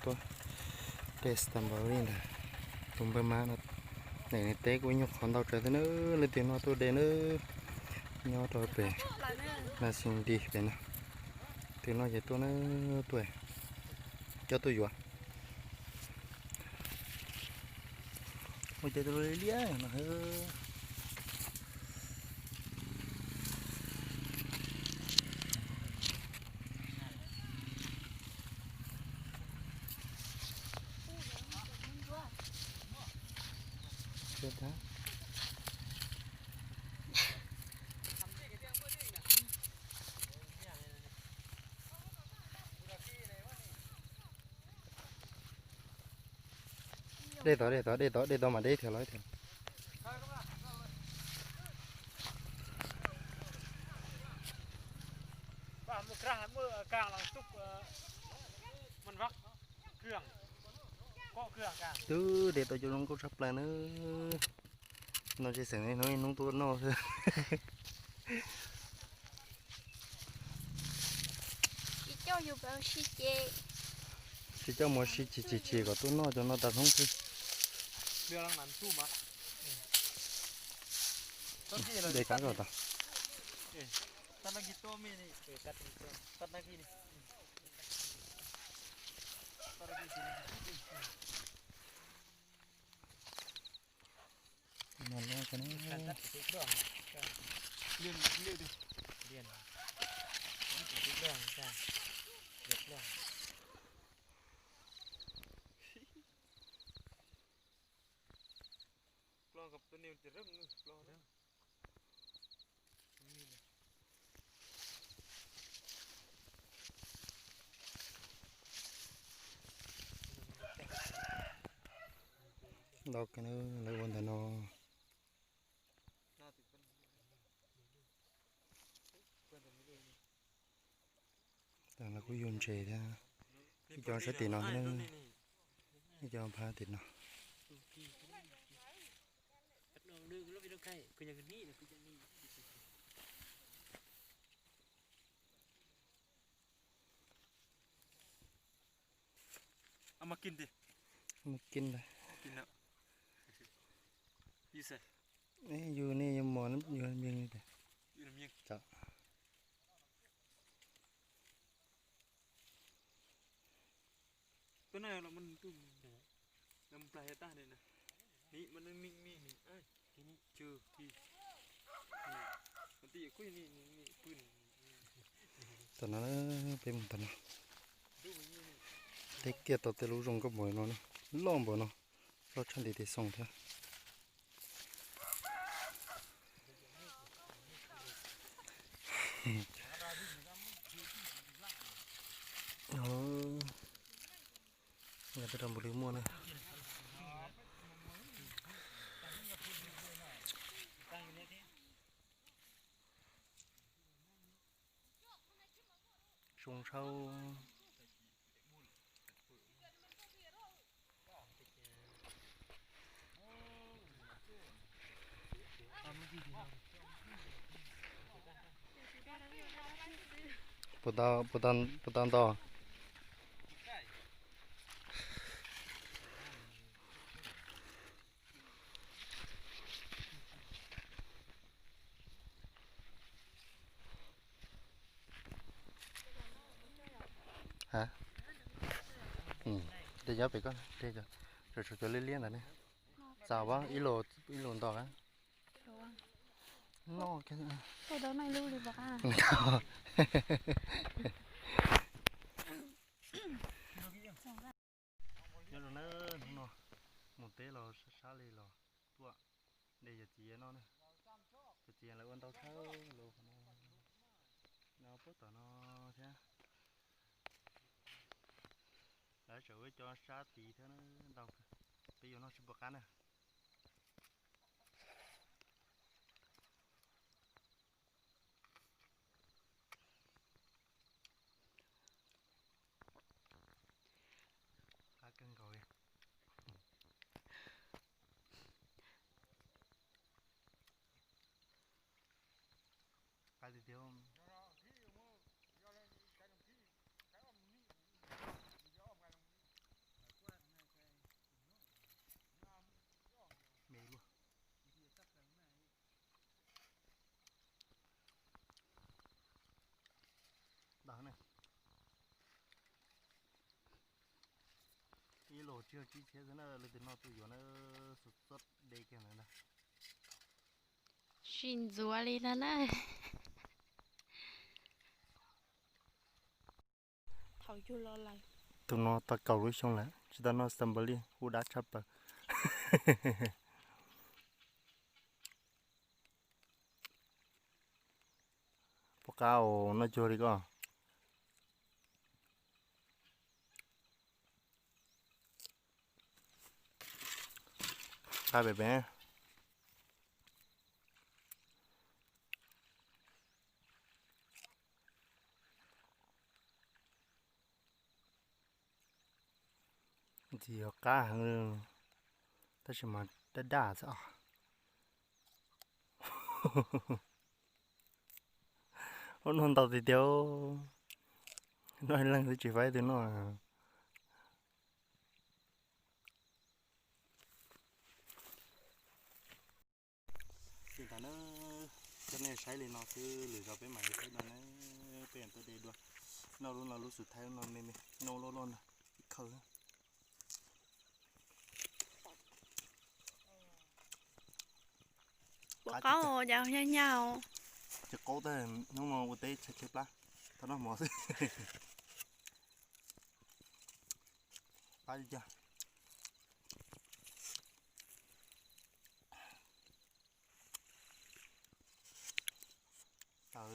Tuaj de stambouli ntag. Tus npawg Mab no, nws teb kuj nyuag qhov ntau tsawv thiab nawb, leej twg noj tuaj de nawb. Nyob rau pem na, xi di pem no, twg noj ces tuaj na, tuaj, coj tuaj yuav. Ua cas tus liab liab no. Dej tod, dej tod, dej tod, dej tod mas deb thiab los thiab. Twb de tau cov zoo nkauj tshaj plaws nawb. No tsis xeem hnub ib hnub tuaj noj xwb. Tsis coj mus si chim chim chim kom tuaj noj cov no tas hnub xwb. De kab kom tau. Ntau kawg, lawv ua ntawm no. Lawv kuj yug ntses thiab. Ib co sab tim no thiab, ib co phab tim no. Mas kij ntag. Yus nej yus mos yus myeej li tias. Tam no peb mus tam no. Teb kiag tau tej lub zoo nkauj npaum no, loj npaum no, loj tshaj ntiv tes xoo thiab. Yog tej rau npum li muaj na. Zoo sab. Puas tau, puas tau, puas tau nto? Ha, tej nyob pem ko, tej, tshuav cov liab liab ntawd ne. Xav ua ib lus, ib lus nto a. Noj. Nyob zoo na, hnub no mus teb los sab sab li los tuaj de yawm txiv noj na. Yawm txiv lawv ua ntau tshaj lawm qhov no, no puag tom no thiab. Lawv tseem ua cov sab tid thiab ntau kawg, peb yuav noj tsis pom qab na. Qab kawg nkaus li. Qab tiag tiag. Tsis yog tsib txhiab xwb na, leej twg noj tuaj yuav na, xov txob de kiag ntawd ntag. Tsis ntxuav li no na. Thaum yug los lawm. Tus no tau kaum lub xyoo lawm tsis tau noj strawberry, hu dab tshaj plaws. Pom qab noj cuag li koj. Qab pem pem. Ntxim yog qab heev, tab sis mas daj daj xwb os. Ua noj ntau tiag tiag, noj ib leeg xwb tsis faib twg noj. Li ntawd na, coj nej saib li no xwb, lwm zaus peb mam li saib dua na, peb tuaj de dua. Noj lub no lub xus thaib no me me, noj loj loj no, ib khawb. Ua qaub, ua cas hnyav hnyav. Tsis qaub tab hnub no ua teb tshaib tshaib plab, tau noj mov xwb. Qab li cas. Taws